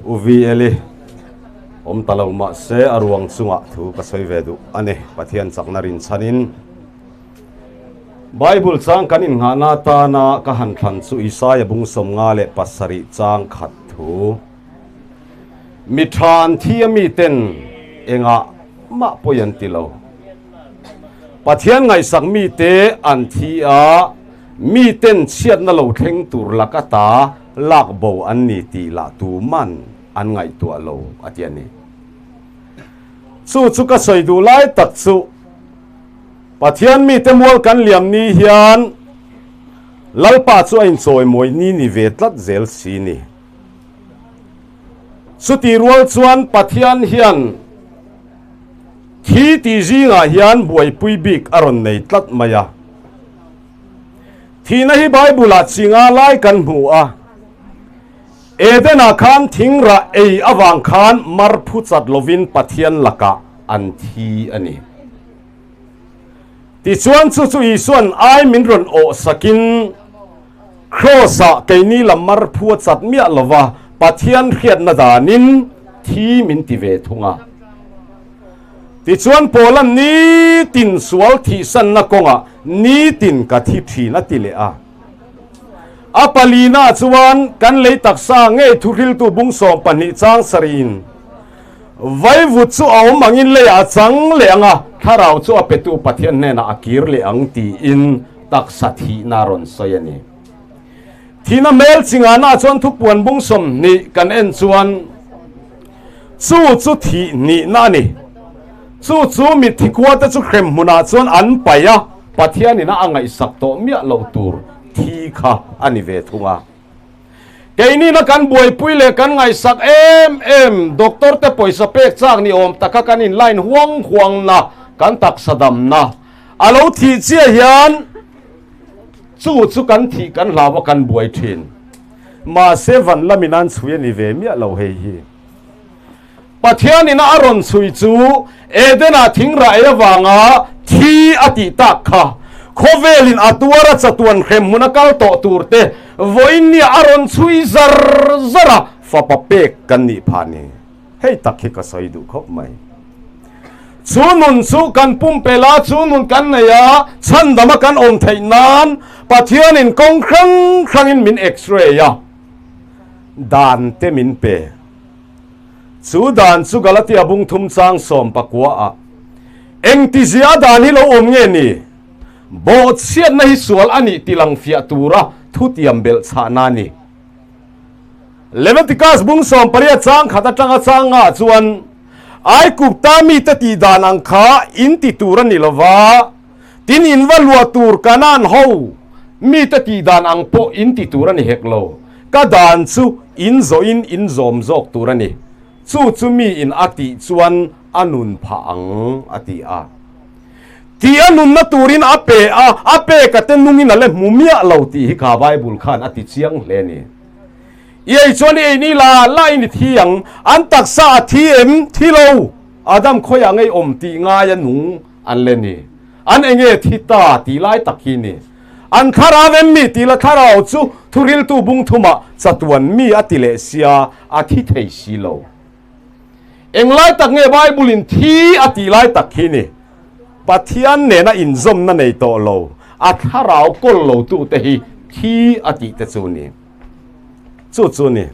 U VL-i awm ta lo mahse a ruang chungah thu ka sawi ve duh a ni. Pathian chakna rinchhanin Bible chang kan innghahna atana ka han thlan chu Isaia bung 57 chang khat thu. Mi tha an thi a miten engah mah pawi an ti lo. Pathian ngaihsak mite an thi a, miten chhiatna lo thleng tur lak ata lak bo an ni tih lah tuman an ngaihtuah lo a ti a ni. Chu chu ka sawi duh lai tak chu Pathian mite mual kan liam ni hian Lalpa chu a inchawimawi ni ni ve tlat zel si ni. Chuti rual chuan Pathian hian thi tih zingah hian buaipui bik a rawn nei tlat mai a. Thihna hi Bible-ah chi nga lai kan hmu a. Eden-ah khan thingrah ei avang khan mar phu chat lovin Pathian lakah an thi a ni. Tichuan chu chu Isua'n ai min rawn awh sakin Kraws-ah keini lam mar phu a chat miah lova Pathian hriatna danin thi min ti ve thung a. Tichuan Paula'n nitin sual thihsanna kawngah nitin ka thi thin a ti leh a. A palina chuan kan lei taksa ngei thuhriltu bung 12 chang sarih in Vaivut chu a awm angin leiah a chang leh ang a, thlarau chu a petu Pathian hnenah a kir leh ang tiin taksa thihna a rawn sawi a ni. Thihna hmel chingahna chuan thupuan bung 20 kan en chuan chu chu thih nihna a ni. Chu chu mitthi khuate chu hrem hmunah chuan an paih a, Pathianin a ngaihsak tawh miah loh tur thi kha a ni ve thung a. Keini na kan buaipui leh kan ngaihsak em em doctor te pawisa pek chak ni awm taka kan in line huang huang na kan taksa dam na a lo thih chiah hian chu chu kan thih kan hlau a kan buai thin. Mahse van lamin an chhui a ni ve miah lo hei hi. Pathian in a rawn chhui chu Eden-ah thingrah ei avanga thi a tih tak kha. Khawvelin a tuar a chatuan hrem hmun a kal tawh tur te vawiin nia a rawn chhui zar zar a, fapa pek kan nih phah ni. Hei tak hi ka sawi duh khawp mai. Chu nun chu kan pumpelh a, chu nun kan nei a, chhandama kan awm theih nan Pathianin kawng hrang hrangin min x-ray a, dan te min pe. Chu dan chu Galatia bung thum chang 19 ah engtizia dan hi lo awm nge ni? Bawhchhiatna hi sual a nih ti lang fiah tura thutiam belh chhahna a ni. Leviticus bung 18 chang khat atanga chang nga ah chuan Aigupta mite tih dan ang kha in ti tur a ni lova, tin in va luah tur Kanaan ho mite tih dan ang pawh in ti tur a ni hek lo. Ka dan chu in zawhin in zawm zawk tur a ni. Chu chu mi in a tih chuan a nun phah ang, a ti a. Tih a nunna turin a pe a, a pek a te nungin a le hmu miah lo tih hi kha Bible khan a ti chiang hle a ni. I ei chuan i ei ni la la in i thi ang, an taksa a thi em? Thi lo! Adam khawiah ngei awm tih ngai a nung an le ni. An enge thi ta tih lai tak hi ni. An thlarau em mi tih la thlarau chu thuriltu bung thumah chatuan mi a ti leh sia a thi thei si lo. Englai tak nge Bible in thi a tih lai tak hi ni. Pathian nena inzawmna nei tawh lo a thlarau kawl lo tu te hi thi a tih te chu ni. Chu chu ni.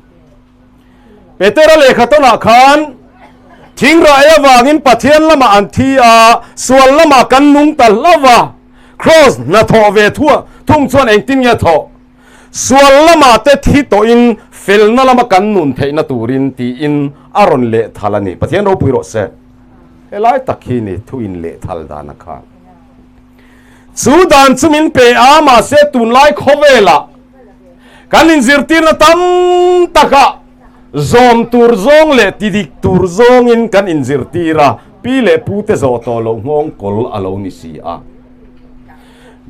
Petera lehkha tawnah khan thingrah ei avangin Pathian lamah an thi a, sual lamah kan nung ta hlauh a. Kraws hnathawh ve thung chuan engtin nge thawh? Sual lamah te thi tawhin felna lama kan nun theihna turin tiin a rawn lehthal a ni. Pathian ropui rawh se. Helai tak hi ni thu in lehthal dan a kha. Chu dan chu min pe a, mahse tunlai khawvelah kan inzirtirna tam takah zawm tur zawng leh tidik tur zawngin kan inzirtir a, pi leh pute zawh tawh loh nghawng kawl a lo ni si a.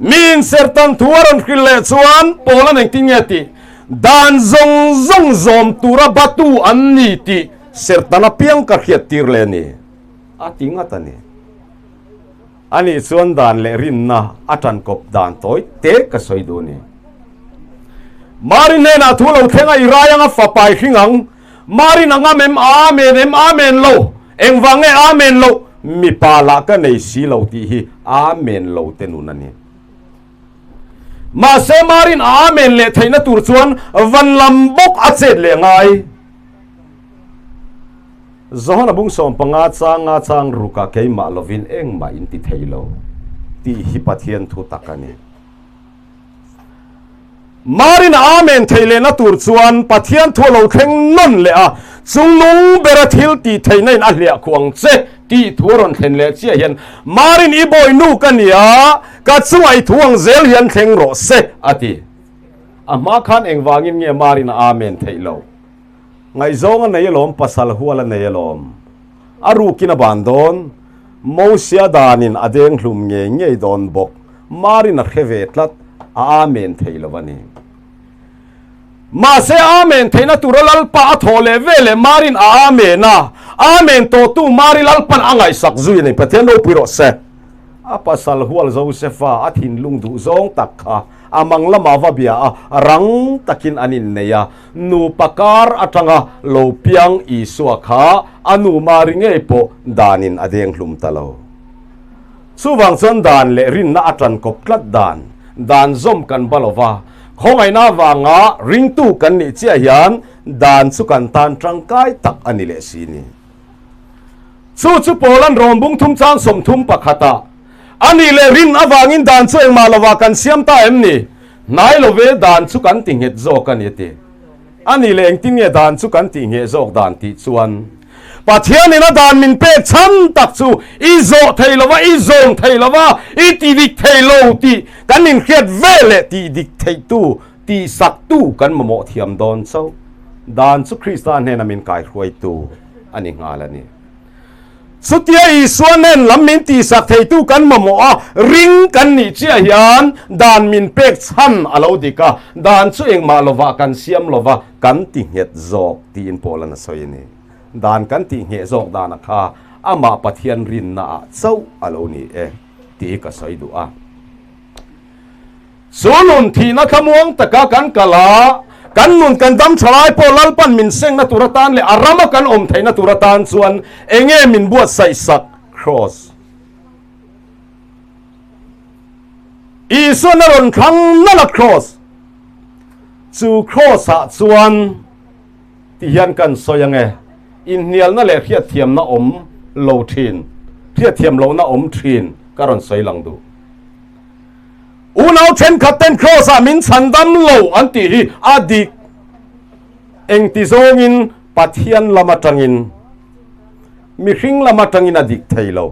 Mi insertan thu a rawn hrilh leh chuan Paul-a'n engtin nge tih? Dan zawng zawng zawm tura batu an ni tih sertan apiang ka hriattir leh a ni, a ti ngat a ni. Anih chuan dan leh rinna a ṭankawp dan tawi te ka sawi duh a ni. Mari hnenah thu lo thleng a, i rai anga fapai hring ang. Marin a ngam em? Amen em? Amen lo! Engvang nge Amen loh? Mipa lah ka nei si lo tih hi Amen lo te nun a ni. Mahse Marin a Amen leh theihna tur chuan van lam bawk a chet leh ngai. Johana bung 15 changa chang ruka keimah lovin engmah in ti thei lo tih hi Pathian thu tak a ni. Marin a Amen theih lehna tur chuan Pathian thu a lo thleng nawn leh a, chungnung bera thil tih theihna in a hliah khuh ang che tih thu a rawn thlen leh chiah hian Marin i bawihnu ka ni a, ka chungah i thu ang zel hian thleng rawh se a ti. A hma khan engvangin nge Marin a Amen theih loh? Ngaihzawng a nei alawm, pasal hual a nei alawm. A rukin a ban dawn. Mosia danin a deng hlum ngei ngei dawn bawk. Marin a hre ve tlat, a Amen thei lo a ni. Mahse Amen theihna tura Lalpa a thawh leh ve leh Marin a Amen a, Amen tawhtu Mari Lalpan a ngaihsak zui a ni. Pathian ropui rawh se. A pasal hual Josefa a thinlung duh zawng tak kha a mang lamah va bia a, rang takin an innei a. Nupa kar atanga lo piang Isua kha a nu Mari ngei pawh danin a deng hlum ta lo. Chuvang chuan dan leh rinna a tan kawp tlat dan, dan zawm kan ba lo va, khawngaihna avanga ringtu kan nih chiah hian dan chu kan tan tangkai tak a ni leh si ni. Chu chu Paula'n Rom bung thum chang 31 ah, A nih leh rin avangin dan chu engmah lovah kan siam ta em ni? Hnai lo ve dan chu kan ti nghet zawk a ni a ti. A nih leh engtin nge dan chu kan tih ngheh zawk dan tih chuan Pathianin a dan min pek chhan tak chu i zawh thei lo va, i zawm thei lo va, i ti dik thei lo tih kan inhriat ve leh tih dik theihtu, tihsaktu kan mamawh thiam dawn chauh. Dan chu Krista hnena min kaihruaitu a ni nghal a ni. Chutia Isua nen lam min tihsak theitu kan mamawh a, ring kan nih chiah hian dan min pek chhan a lo dik a, dan chu engmah lovah kan siam lova kan ti nghet zawk tiin Paula'n a sawi a ni. Dan kan tih ngheh zawk dana kha amah Pathian rinnaah chauh a lo ni e tih hi ka sawi duh a. Chu nun thihna thlamuang taka kan kal a, kan nun kan dam tha lai pawh Lalpan min sengna tur atan leh a rama kan awm theihna tur atan chuan enge min buatsaih sak? Kraws. Isuan a rawn thlang nalh a kraws. Chu kraws ah chuan ti hian kan sawi ange, inhnialna leh hriatthiamna awm lo thin, hriatthiam lohna awm thin ka rawn sawi lang duh. Unau thenkhat ten Kraws ah min chhandam lo an tih hi a dik. Engti zawngin Pathian lam atangin, mihring lam atangin a dik thei lo.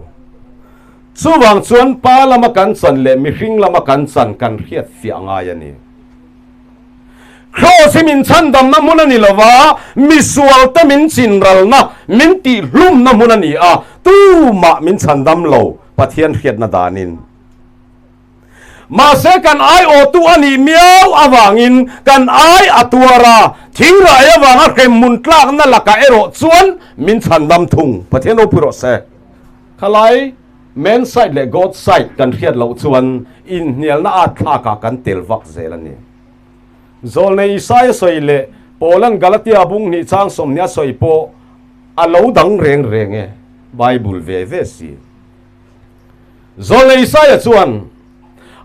Chuvang chuan Pa lama kan chan leh mihring lama kan chan kan hriat fiah ngai a ni. Kraws hi min chhandamna hmun a ni lo va, misualte min chinralna, min tihhlumna hmun a ni a, tumah min chhandam lo Pathian hriatna danin. Mahse kan aiawhtu a nih miau avangin kan ai a tuar a, thingrai avanga hremhmun tlakna lakah erawh chuan min chhandam thung. Pathian ropui rawh se. Khalai man side leh God side kan hriat loh chuan inhnialna at thlakah kan tel vak zel a ni. Zawlnei Isaia sawi leh Paula'n Galatia bung hnih chang 20 a sawi pawh a lo dang reng reng e, Bible ve ve si. Zawlnei Isaia chuan,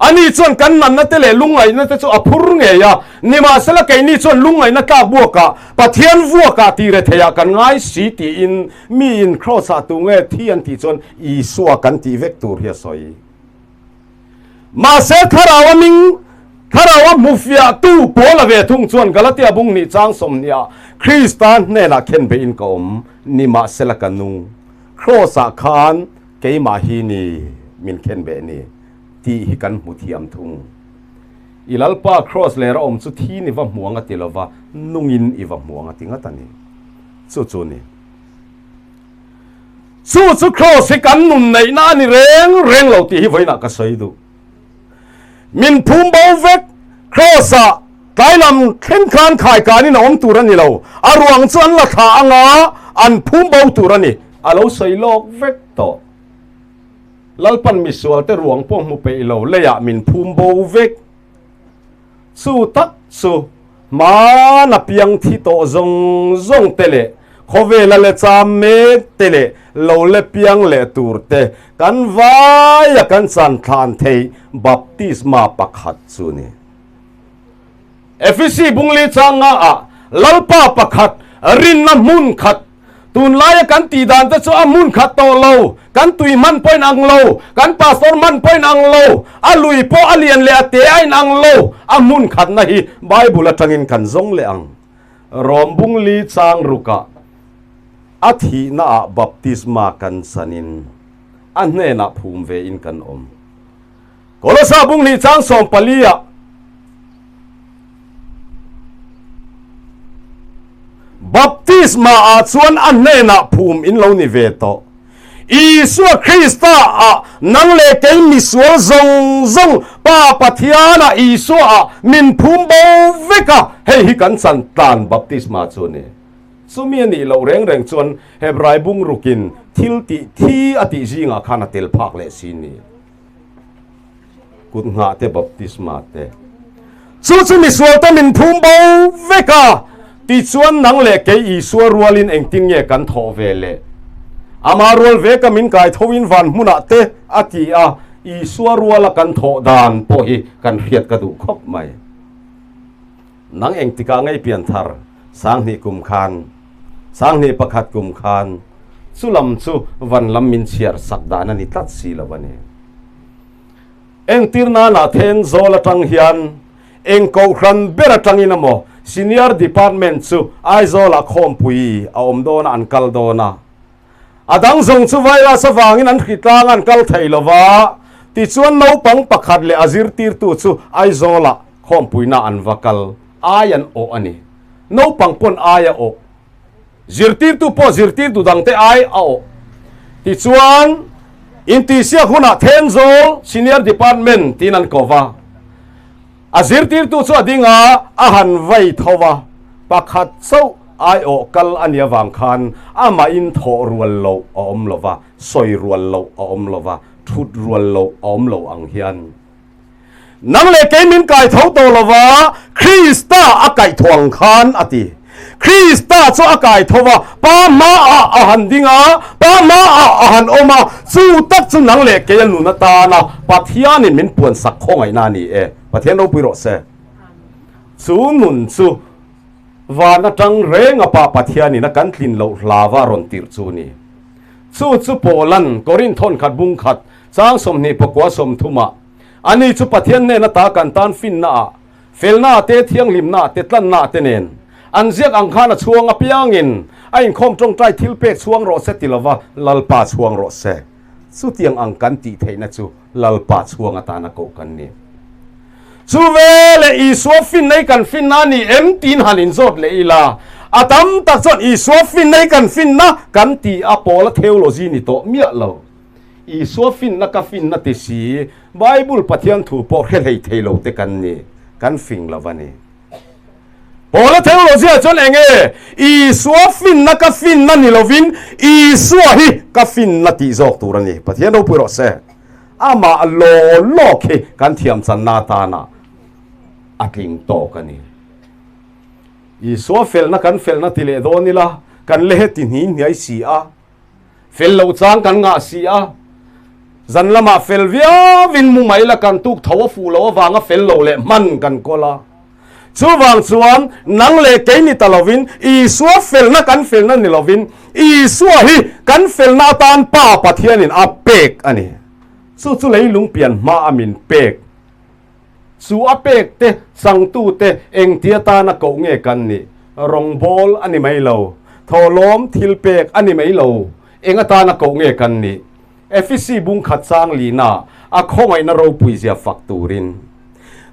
Ani chuan kan natna te leh lungngaihna te chu a phur ngei a, nimahsela keini chuan lungngaihna tlak buakah, Pathian vuakah tih retheiah kan ngai si tiin miin Kraws-ah tu nge thi an tih chuan Isua kan tih vek tur hi a sawi. Mahse Thlarau-a ming, Thlarau-a hmufiahtu Paula ve thung chuan Galatia bung hnih chang 20ah Krista hnenah khenbeihin ka awm, nimahsela ka nung. Kraws-ah khan keimah hi ni min khen beh ni tih hi kan hmu thiam thung. I Lalpa Kraws lera awm chu thin i va hmu ang a ti lova, nungin i va hmu ang a ti ngat a ni. Chu chu ni. Chu chu Kraws hi kan nun neihna a ni reng reng lo tih hi vawiinah ka sawi duh. Min phum bo vek, Kraws-ah tlai lam thleng khan khaikanin a awm tur a ni lo, a ruang chu an la thlah anga an phum bo tur a ni, a lo sawi lawk vek tawh. Lalpan misualte ruang pawh hmu peih lo, leiah min phum bo vek. Chu tak chu. Hmana piang thi tawh zawng zawng te leh khawvela le cham mek te leh lo le piang leh tur te kan vaia kan chan thlan theih baptisma pakhat chu ni. Efesi bungli changa ah Lalpa pakhat rinna hmun khat Tunlaia kan tih dan te chu a hmun khat tawh lo, kan tui hman pawh in ang lo, kan pastor hman pawh in ang lo, a lui pawh a lian leh a te a in ang lo, a hmun khatna hi Bible atangin kan zawng leh ang. Rom bungli chang rukah a thihna ah baptisma kan chanin a hnenah phum ve in kan awm. Kolosa bunghnih chang 14 ah Baptisma ah chuan a hnenah phum in lo ni ve tawh. Isua Krista ah nang leh kei misual zawng zawng Pa Pathian ah Isua ah min phum bo vek a, hei hi kan chan tlan baptisma chu a ni. Chumi a nih loh reng reng chuan Hebrai bungrukin thil tih thi a tih zingah khan a tel phak leh si ni. Kut nghah te baptisma te. Chu chu misual te min phum bo vek a, tichuan nang leh kei Isua rualin engtin nge kan thawh ve le? Ama rual veka min kai thoin van hmunah te a ti a, Isua ruala kan thawh dan pawh hi kan hriat ka duh khawp mai. Nang engtikah ngei pianthar 2000 kum khan, 2001 kum khan chu lam chu van lam min chhiar sak dan a ni tlat si lo a ni. Engtir nana Thenzawl atang hian eng kohhran ber atangin emaw Senior Department chu Aizawlah khawmpui a awm dawn a, an kal dawn a. A dang zawng chu virus avangin an hri tlang an kal thei lo va, tichuan naupang pakhat leh a zirtirtu chu Aizawlah khawmpuina an va kal ai an awh a ni. Naupang pawn ai a awh. Zirtirtu pawh zirtirtu dangte ai a awh. Tichuan, intihsiak hunah Thenzawl Senior Department tiin an ko va. A zirtirtu chu a ding a, a han vai tho a, pakhat chauh aiawh kal a nih avang khan amahin thawh rual loh a awm lo va, sawi rual loh a awm lo va, thut rual loh a awm lo ang hian nang leh kei min kai tho tawh lo va, Krista a kaih tho ang khan a ti. Krista chu a kai tho va, Pa hmaah a han ding a, Pa hmaah a han awm a, chu tak chu nang leh kei a nun atana Pathianin min puansak khawngaihna a ni e. Pathian ropui rawh se. Chu nun chu van atang reng a Pa Pathianin a kan tlin loh hlava rawn tirh chu a ni. Chu chu Paulan Korinth thawnkhat bung khat chang 20 pakua 30 ah, Ani chu Pathian hnena ta kan tan finna ah, Felna te, thianghlimna te, tlanna te nen an ziak ang khan a chhuang apiangin a inkhawm tawngtai thil pek chhuang rawh se ti lova Lalpa chhuang rawh se. Chutiang ang kan tih theihna chu Lalpa chhuang atana koh kan ni. Chu veleh Isua finna hi kan finna a ni em tiin han inzawt leh ila, a tam tak chuan Isua finna hi kan finna kan ti a, Paula theology ni tawh miah lo. Isua finna ka finna ti si, Bible Pathian thu pawh hre hlei thei lo te kan ni, kan fing lo a ni. Paula theology ah chuan eng nge Isua finna ka finna ni lovin Isua hi ka finna tih zawk tur a ni. Pathian ropui rawh se. Amah law lawk hi kan thiam channa atana a tling tawk a ni. Isua felna kan felna ti leh dawn ila, kan le heti hni hniai si a. Fel loh chang kan ngah si a, zan lamah fel viauin mu mai la kan tuk tho a fuh loh avanga fel lo leh hman kan kawl a. Chuvang chuan nang leh kei ni ta lovin Isua felna kan felna ni lovin Isua hi kan felna atan Pa Pathianin a pek a ni. Chu chu leilung pian hma a min pek. Chu a pek te, changtu te engti atana koh nge kan nih? Rawngbawl a ni mai lo. Thawhlawm thil pek a ni mai lo. Eng atana koh nge kan nih? Efesi bungkhat chang lina a khawngaihna ropui zia fak turin.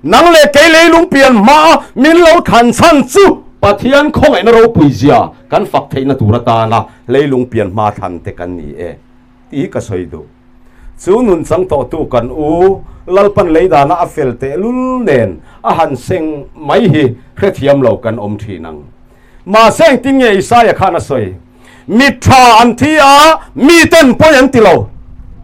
Nang leh kei leilung pian hmaa min lo thlan chhan chu Pathian khawngaihna ropui zia kan fak theihna tur atana leilung pian hma thlan te kan ni e tih hi ka sawi duh. Chu nun chang tawhtu kan u Lalpan leidana a fel tehlul nen a han seng mai hi hrethiam lo kan awm thin ang. Mahse engtin nge Isaia khan a sawi? Mi tha an thi a, miten pawi an ti lo.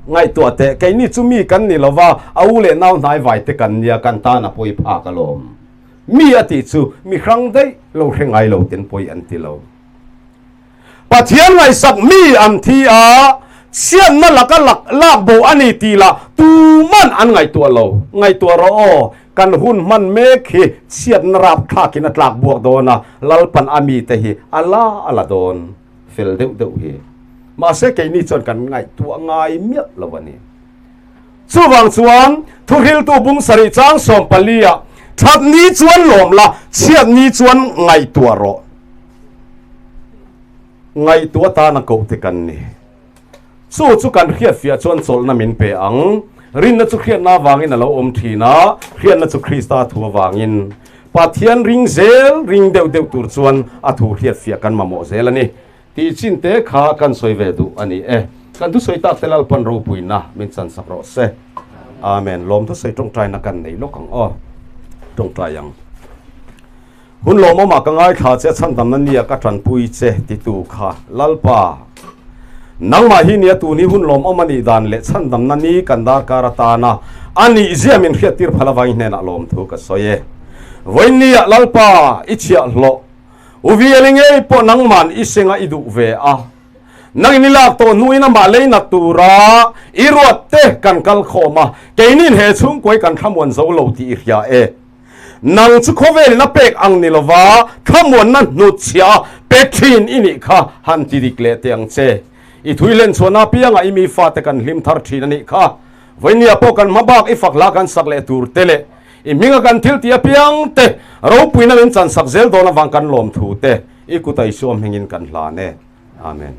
Ngaihtuah teh, keini chu mi kan ni lova, a u leh nau hnai vai te kan nia, kan tan a pawi phak alawm. Mi a tih chu mi hrang daih lo hre ngai lo ten pawi an ti lo. Pathian ngaihsak mi an thi a, chhiatna laka lak lak bo a ni tih lah tuman an ngaihtuah lo. Ngaihtuah rawh aw, kan hun hman mek hi chhiatna rapthlakin a tlak buak dawn a, Lalpan a mite hi a la a la dawn fel deuh deuh hi. Mahse keini chuan kan ngaihtuah ngai miah lo a ni. Chuvang chuan thuhriltu bung sarih chang sawmpali-ah, That ni chuan lawm la, chhiat ni chuan ngaihtuah rawh. Ngaihtuah tana koh te kan ni. Chu chu kan hriatfiah chuan chawlhna min pe ang. Rinna chu hriatna avangin a lo awm thin a, hriatna chu Krista thu avangin. Pathian ring zel, ring deuh deuh tur chuan a thu hriatfiah kan mamawh zel a ni. Tih chin te kha kan sawi ve duh a ni e. Kan thusawi tak te Lalpan ropuina min chansak rawh se. Amen. Lawm thusawi tawngtaina kan nei lawk ang aw. Tawngtai ang. Hun lawmawmah ka ngaithla che a chhandamna nia ka tanpui che titu kha Lalpa. Nangmah hi nia tun hi hun lawmawm a nih dan leh chhandamna ni kan darkar atana a nih zia min hriattir phal avangin hnenah lawmthu ka sawi e. Vawiinniah Lalpa i chhiahhlawh U Viali ngei pawh nangman i senga i duh ve a, nangin i lak tawh hnuin amah leinat tura i ruat te kan kal khawm a, keinin he chhungkuai kan thlamuan zo lo tih i hria e. Nang chu khawvelin a pek ang ni lova thlamuanna hnutchhiah a pe thin i nih kha han ti dik leh teh ang che. I thui hlen chhuahna apiangah i mi fate kan hlim thar thin a nih kha. Vawinia pawh kan hma bak i fak hla kan sak leh tur te leh I hminga kan thil tih apiang te, ropuina min chansak zel dawn avang kan lawmthu te i kut a Isua hmingin kan hlan e. Amen.